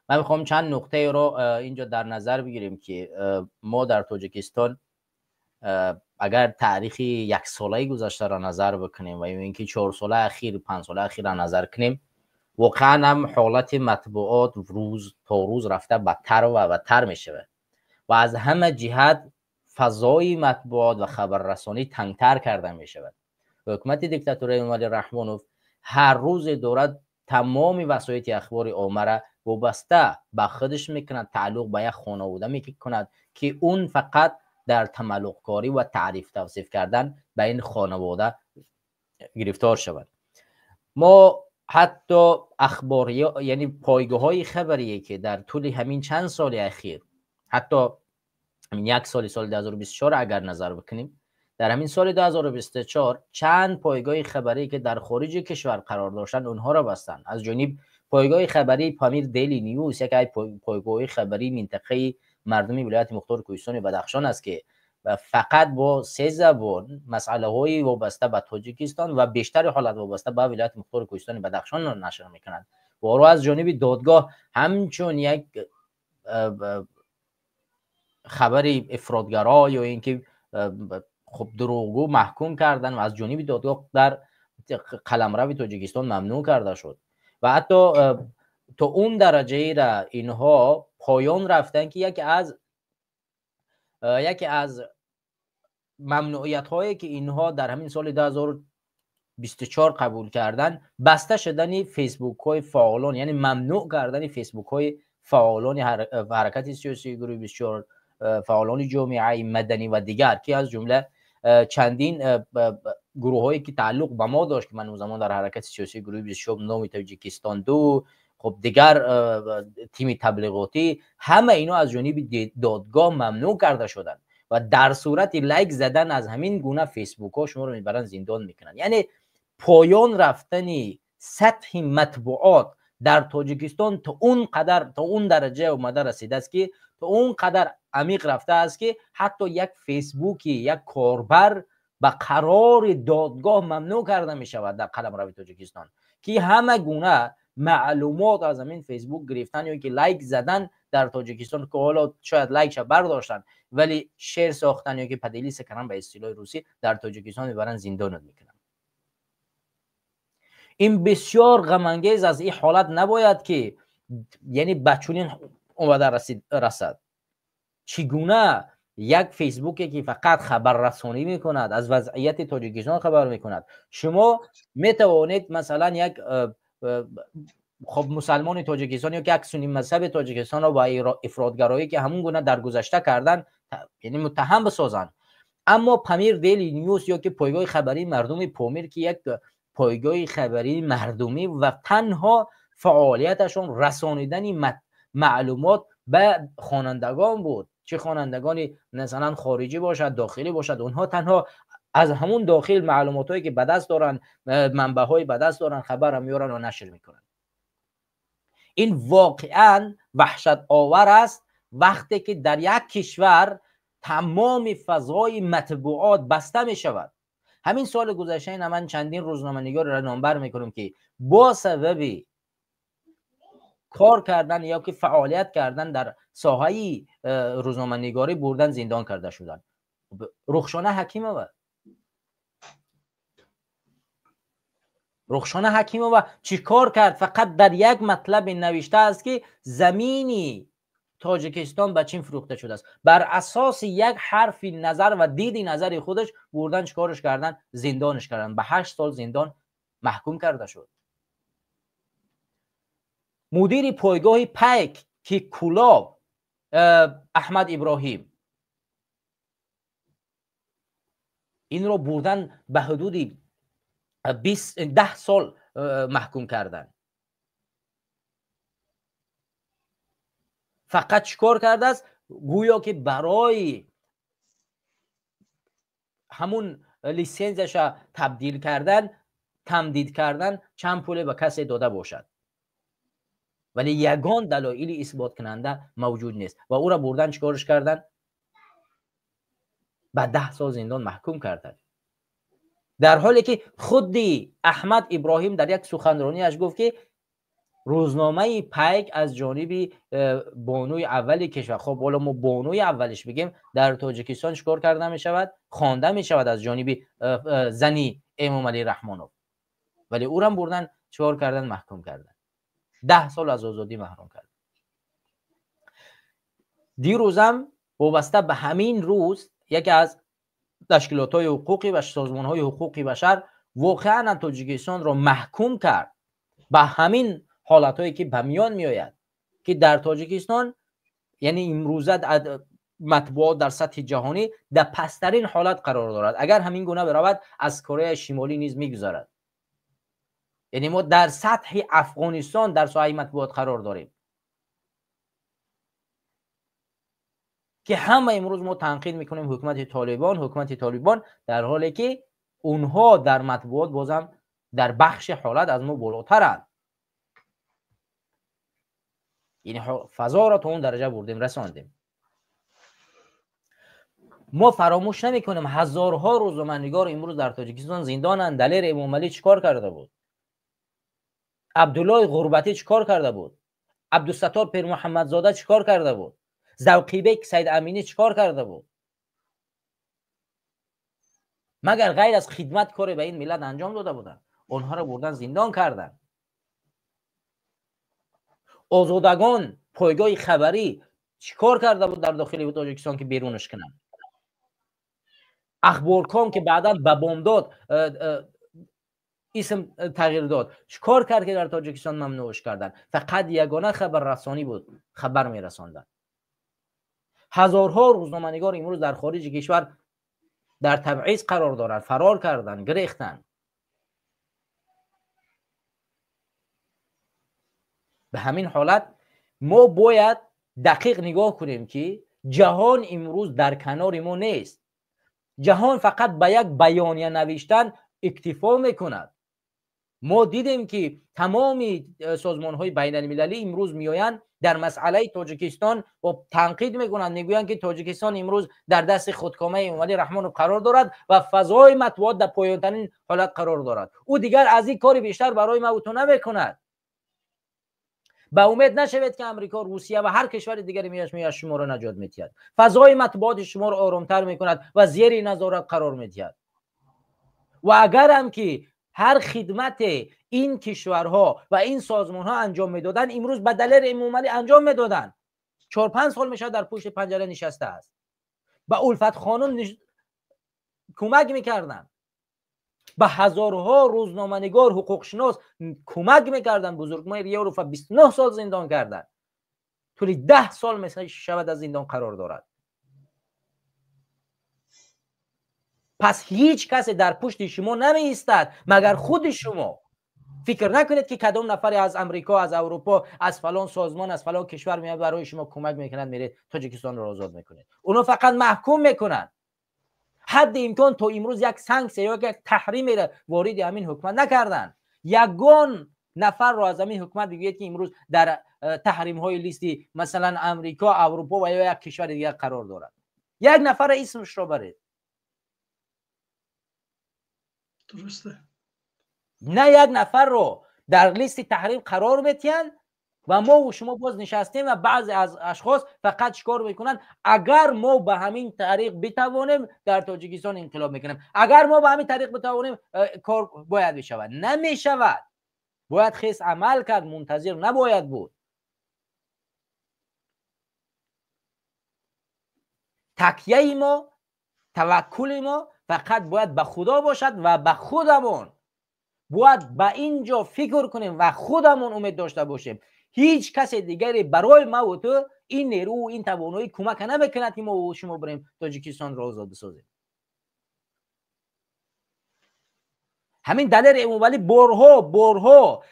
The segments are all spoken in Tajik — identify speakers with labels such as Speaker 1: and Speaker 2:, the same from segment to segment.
Speaker 1: من میخوام چند نقطه رو اینجا در نظر بگیریم که ما در تاجیکستان اگر تاریخ یک ساله گذشته را نظر بکنیم و اینکه 4 ساله اخیر 5 ساله اخیر را نظر کنیم، واقعا هم حالت مطبوعات روز تا روز رفته بدتر و بدتر میشود و از همه جهت فضای مطبوعات و خبررسانی تنگتر کرده میشود. حکومت دیکتاتوری امامعلی رحمانوف هر روز دارد تمام وسایل اخبار عامه را وابسته به خودش میکند، تعلق به یک خانواده میکند که اون فقط در تملقکاری و تعریف توصیف کردن به این خانواده گرفتار شود. ما حتی اخباری، یعنی پایگاه های خبری که در طول همین چند سال اخیر، حتی همین یک سال، سال 2024 اگر نظر بکنیم، در همین سال 2024 چند پایگاه خبری که در خارج کشور قرار داشتن اونها را بستند. از جانب پایگاه خبری پامیر دیلی نیوز، یک پایگاه خبری منطقه مردمی ولایت مختار کوهستان بدخشان است که فقط با 3 زبان مسئله های وابسته به تاجیکستان و بیشتر حالت وابسته به ولایت مختار کوهستان بدخشان را نشر میکنند و او از جانب دادگاه همچون یک خبری افراطگرا یا اینکه خب دروغگو محکوم کردن و از جانب دادگاه در قلمرو تاجیکستان ممنوع کرده شد و حتی تا اون درجه را اینها پایان رفتن که یکی از ممنوعیت هایی که اینها در همین سال 2024 قبول کردن، بسته شدن فیسبوک های فعالان، یعنی ممنوع کردن فیسبوک های فعالان حرکت سیاسی گروه 24، فعالان جامعه مدنی و دیگر که از جمله چندین گروه هایی که تعلق به ما داشت که من اون زمان در حرکت سیاسی گروه 24 نام تاجیکستان 2، خب دیگر تیم تبلیغاتی، همه اینا از جانب دادگاه ممنوع کرده شدن و در صورت لایک زدن از همین گونه فیسبوک ها شما رو میبرن زندان میکنن. یعنی پایان رفتن سطح مطبوعات در تاجیکستان تا اون قدر، تا اون درجه اومده رسیده است که تا اون قدر عمیق رفته است که حتی یک فیسبوکی، یک کاربر به قرار دادگاه ممنوع کرده می شود در قلمرو تاجیکستان که همه گونه معلومات از همین فیسبوک گرفتن یا که لایک زدن در تاجیکستان که حالا شاید لایکش برداشتن ولی share ساختن یا که поделиться کردن به اصطلاح روسی در تاجیکستان میبرن زندانت میکنن. این بسیار غم انگیز از این حالت نباید که یعنی به چنین اومده رسد. چگونه یک فیسبوکی که فقط خبررسانی میکند، از وضعیت تاجیکستان خبر میکند، شما میتوانید مثلا یک خب مسلمان تاجیکستان یا یک سنی مذهب تاجیکستان را با افراطگرایی که همون گونه در گذشته کردن یعنی متهم بسازند، اما پامیر دیلی نیوز یا که پایگاه خبری مردم پامیر که یک پایگاه خبری مردمی و تنها فعالیتشون رسانیدن معلومات به خوانندگان بود، چه خوانندگانی مثلا خارجی باشد داخلی باشد، اونها تنها از همون داخل معلوماتایی که به دست دارن، منبع‌های به دست دارن، خبر میارن و نشر میکنن. این واقعا وحشت آور است وقتی که در یک کشور تمام فضای مطبوعات بسته می شود. همین سال گذشته این من چندین روزنامه‌نگار را نامبر میکنم که با سبب کار کردن یا که فعالیت کردن در ساحه روزنامه‌نگاری بردن زندان کرده شدن. رخشانه حکیمова چی کار کرد؟ فقط در یک مطلب نوشته است که زمینی تاجیکستان به چین فروخته شده است. بر اساس یک حرف نظر و دید نظر خودش بردن چیکارش کردن؟ زندانش کردن. به 8 سال زندان محکوم کرده شد. مدیر پایگاه پیک که کولاب احمد ابراهیم، این رو بردن به حدود 10 سال محکوم کردن. فقط چیکار کرده است؟ گویا که برای همون لیسنسش تبدیل کردن، تمدید کردن، چند پول به کسی داده باشد، ولی یگان دلایل اثبات کننده موجود نیست و او را بردن چیکارش کردن؟ به 10 سال زندان محکوم کردن. در حالی که خود احمد ابراهیم در یک سخنرانیش گفت که Рӯзномаи Пайк аз ҷониби бонуи аввали кишвар, хоб ҳоло мо бонуи аввалиш бигем, дар Тоҷикистон чикор карда мешавад? Хонда мешавад аз ҷониби зани Эмомалӣ Раҳмонов. Вале ӯрам бурдан чикор кардан? Маҳкум кардан. 10 сол аз озодӣ маҳрум кардан. Дирӯзам вобаста ба ҳамин рӯз яке аз ташкилотҳои ҳуқуқӣ ва созмонҳои ҳуқуқи башар воқеан Тоҷикистонро маҳкум кард ба ҳамин ҳолатҳое ки ба миён меояд, ки дар Тоҷикистон, яъне имрӯза матбуот дар сатҳи ҷаҳонӣ дар пасттарин ҳолат қарор дорад. Агар ҳамин гуна биравад, аз Кореяи Шимолӣ низ мегузарад. Яъне мо дар сатҳи Афғонистон дар соҳаи матбуот қарор дорем, ки ҳама имрӯз мо танқид мекунем ҳукумати Толибон, дар ҳоле ки онҳо дар матбуот бозам дар бахши ҳолат аз мо болотаранд. Яъне фазоро то он дараҷа бурдем, расондем. Мо фаромӯш намекунем, ҳазорҳо рӯзноманигор имрӯз дар Тоҷикистон зиндонанд. Далер Эмомалӣ чӣ кор карда буд? Абдуллои Ғурбатӣ чӣ кор карда буд? Абдусаттор Пирмуҳаммадзода чӣ кор карда буд? Завқибек Саид Аминӣ чӣ кор карда буд? Магар ғайр аз хидмат коре ба ин миллат анҷом дода буданд? Онҳоро бурдан зиндон карданд. Озодагон пойгоҳи хабарӣ чӣ кор карда буд дар дохили Тоҷикистон ки берунаш кунанд? Ахборком ки баъдан ба Бомдод исм тағйир дод, чӣ кор кард ки дар Тоҷикистон мамнӯъш карданд? Фақат ягона хабаррасонӣ буд, хабар мерасонданд. Ҳазорҳо рӯзноманигор имрӯз дар хориҷи кишвар дар табъиз қарор доранд, фарор карданд, гирехтанд. Ба ҳамин ҳолат мо бояд дақиқ нигоҳ кунем, ки ҷаҳон имрӯз дар канори мо нест. Ҷаҳон фақат ба як баёния навиштан иктифо мекунад. Мо дидем, ки тамоми созмонҳои байналмилалӣ имрӯз меоянд дар масъалаи Тоҷикистон танқид мекунанд, мегӯянд, ки Тоҷикистон имрӯз дар дасти худкомаи Эмомалӣ Раҳмонов қарор дорад ва фазои матбуот дар поёнтарин ҳолат қарор дорад. Ӯ дигар аз ин кори бештар барои ма ту намекунад. Ба умед нашавед, ки Амрико, Русия ва ҳар кишвари дигаре меояд шуморо наҷот медиҳад. Фазои матбуоти шуморо оромтар мекунад ва зери назорат қарор медиҳад. Ва агарам ки ҳар хидмате ин кишварҳо ва ин созмонҳо анҷом медоданд, имрӯз ба Далер Эмомалӣ анҷом медоданд. 4-5 сол мешавад дар пушти панҷара нишастааст. Ба Улфат хонум кӯмак мекарданд, ба ҳазорҳо рӯзноманигор, ҳуқуқшинос кӯмак мекарданд. Бузургмоҳир Ёрова 29 сол зиндон карданд. Тӯли 10 сол мешавад аз зиндон қарор дорад. Пас ҳеҷ касе дар пушти шумо намеистад, магар худи шумо. Фикр накунед, ки кадом нафаре аз Амрико, аз Аврупо, аз фалон созмон, аз фалон кишвар меояд барои шумо кӯмак мекунад, меред Тоҷикистонро озод мекунед. Онҳо фақат маҳкум мекунанд. Ҳадди имкон то имрӯз як санксия ё як таҳримеро вориди ҳамин ҳукумат накарданд. Ягон нафарро аз ҳамин ҳукумат бигӯед, ки имрӯз дар таҳримҳои листи масалан Амрико, Аврупо ва ё як кишвари дигар қарор дорад. Як нафарро исмашро баред.
Speaker 2: Дурусте.
Speaker 1: На як нафарро дар листи таҳрим қарор медиҳанд ва мо ва шумо боз нишастем ва баъзе аз ашхос фақат чикор мекунанд? Агар мо ба ҳамин тариқ битавонем, дар Тоҷикистон инқилоб мекунем. Агар мо ба ҳамин тариқ битавонем, кор бояд бишавад. Намешавад. Бояд хес амал кард, мунтазир набояд буд. Такяи мо, таваккули мо фақат бояд ба Худо бошад ва ба худамон. Бояд ба ин ҷо фикр кунем ва худамон умед дошта бошем. Ҳеҷ касе дигаре барои ма ва ту ин нерӯ, ин тавоноӣ кӯмак намекунад, ки мо ва шумо бирем Тоҷикистонро озод бисозем. Ҳамин Далер Эмомалӣ борҳо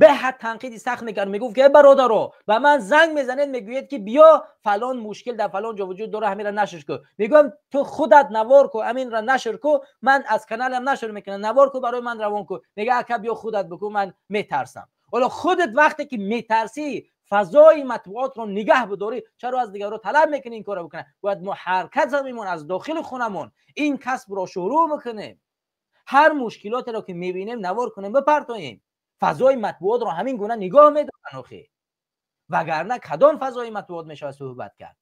Speaker 1: беҳад танқиди сахт мекард, мегуфт, ки бародаро, ба ман занг мезанед, мегӯед, ки биё фалон мушкил дар фалон ҷо вуҷуд дорад, ҳаминро нашр кун. Мегӯям, ту худат навор ку, ҳаминро нашр ку, ман аз каналам нашр мекунам, навор ку, барои ман равон ку. Мега, ака, биё худат бикун, ман метарсам. Ҳоло худат вақте ки метарсӣ фазои матбуотро нигаҳ бидорӣ, чаро аз дигарро талаб мекунӣ ин корро бикунанд? Бояд мо ҳаракат замимон аз дохили хонамон ин касбро шурӯъ бикунем. Ҳар мушкилотеро ки мебинем, навор кунем, бипартоем. Фазои матбуотро ҳамин гуна нигоҳ медоранд охи, вагарна кадом фазои матбуот мешавад суҳбат кард?